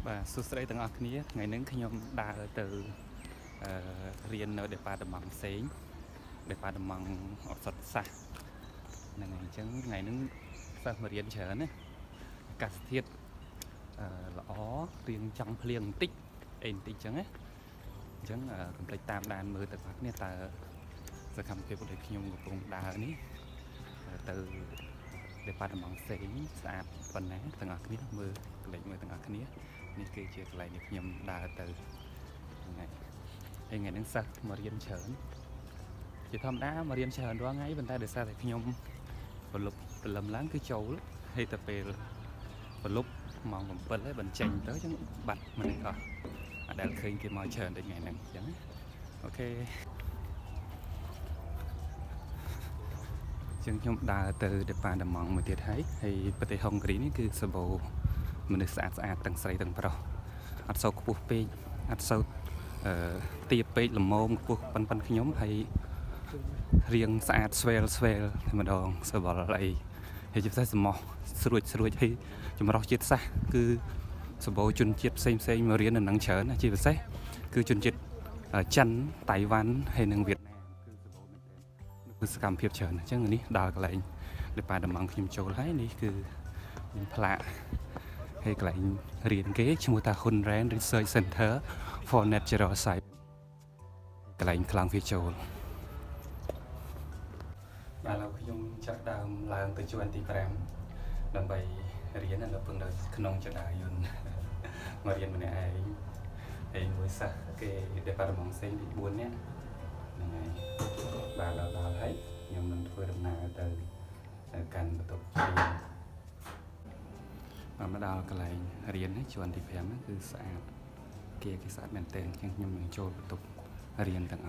បាទសួស្តីទាំងអស់គ្នាថ្ងៃនេះខ្ញុំដើរទៅអឺរៀននៅ department ផ្សេង department ឱសថសាស្ត្រហ្នឹងហើយអញ្ចឹងថ្ងៃនេះសិស្សមករៀនច្រើនណាអាកាសធាតុល្អរៀងចង់ភ្លៀងបន្តិចអីបន្តិចអញ្ចឹងណាអញ្ចឹងកុំភ្លេចតាមដានមើលទាំងអស់គ្នាតើសកម្មភាពដែលខ្ញុំកំពុងដើរនេះទៅ department ផ្សេងស្អាតប៉ុណ្ណាទាំងអស់គ្នាមើលកន្លែងមើលទាំងអស់គ្នានេះគឺជាកន្លែងដែលខ្ញុំដើរទៅហ្នឹងហើយហើយថ្ងៃហ្នឹងសិស្សមករៀនច្រើនជាធម្មតាមករៀនច្រើនរាល់ថ្ងៃប៉ុន្តែដោយសារតែខ្ញុំប្រលប់ព្រលឹមឡើងគឺចូលហើយតែពេលប្រលប់ម៉ោង7ហើយបញ្ចេញទៅអញ្ចឹងបាត់មនុស្សអស់អត់ដែលឃើញគេមកច្រើនដូចថ្ងៃហ្នឹងអញ្ចឹងណា okay ជាងខ្ញុំដើរទៅ department មួយទៀតហើយហើយប្រទេសហុងគ្រីនេះគឺសម្បូរមនុស្សស្អាតស្អាតទាំងស្រីទាំងប្រុសអត់សូវខ្ពស់ពេកអត់សូវអឺទាបពេកល្មមខ្ពស់ប៉ុនប៉ុនខ្ញុំហើយរៀងស្អាតស្វែលស្វែលតែម្ដងសបល់អីហើយជាពិសេសសម្ោះស្រួចស្រួចហើយចម្រុះជាតិសាសន៍គឺសម្បូរជនជាតិផ្សេងផ្សេងមករៀននៅនឹងច្រើនណាជាពិសេសគឺជនជាតិចិនតៃវ៉ាន់ហើយនិងវៀតណាមគឺសម្បូរមែនទែន គឺសកម្មភាពច្រើនអញ្ចឹងនេះដល់កន្លែង department ខ្ញុំចូលហើយនេះគឺមានផ្លាកហើយកន្លែងរៀនគេឈ្មោះថា Hunren Research Center for Natural Science កន្លែងខ្លាំងវាចូលបាទឥឡូវខ្ញុំចាប់ដើមឡើងទៅជាន់ទី5ដើម្បីរៀននៅពឹងនៅក្នុងចដាយន្តមករៀនម្នាក់ឯងហើយមួយសិស្សគេ department ផ្សេងទី4នាក់ហ្នឹងហើយបាទដល់ដល់ហើយខ្ញុំនឹងធ្វើដំណើរទៅកាន់បន្ទប់រៀនបាទមកដល់កន្លែងរៀននេះជាន់ទី5ហ្នឹងគឺស្អាតគេគេស្អាតមែនទែនអញ្ចឹងខ្ញុំនឹងចូលបន្ទប់រៀនទាំងអស់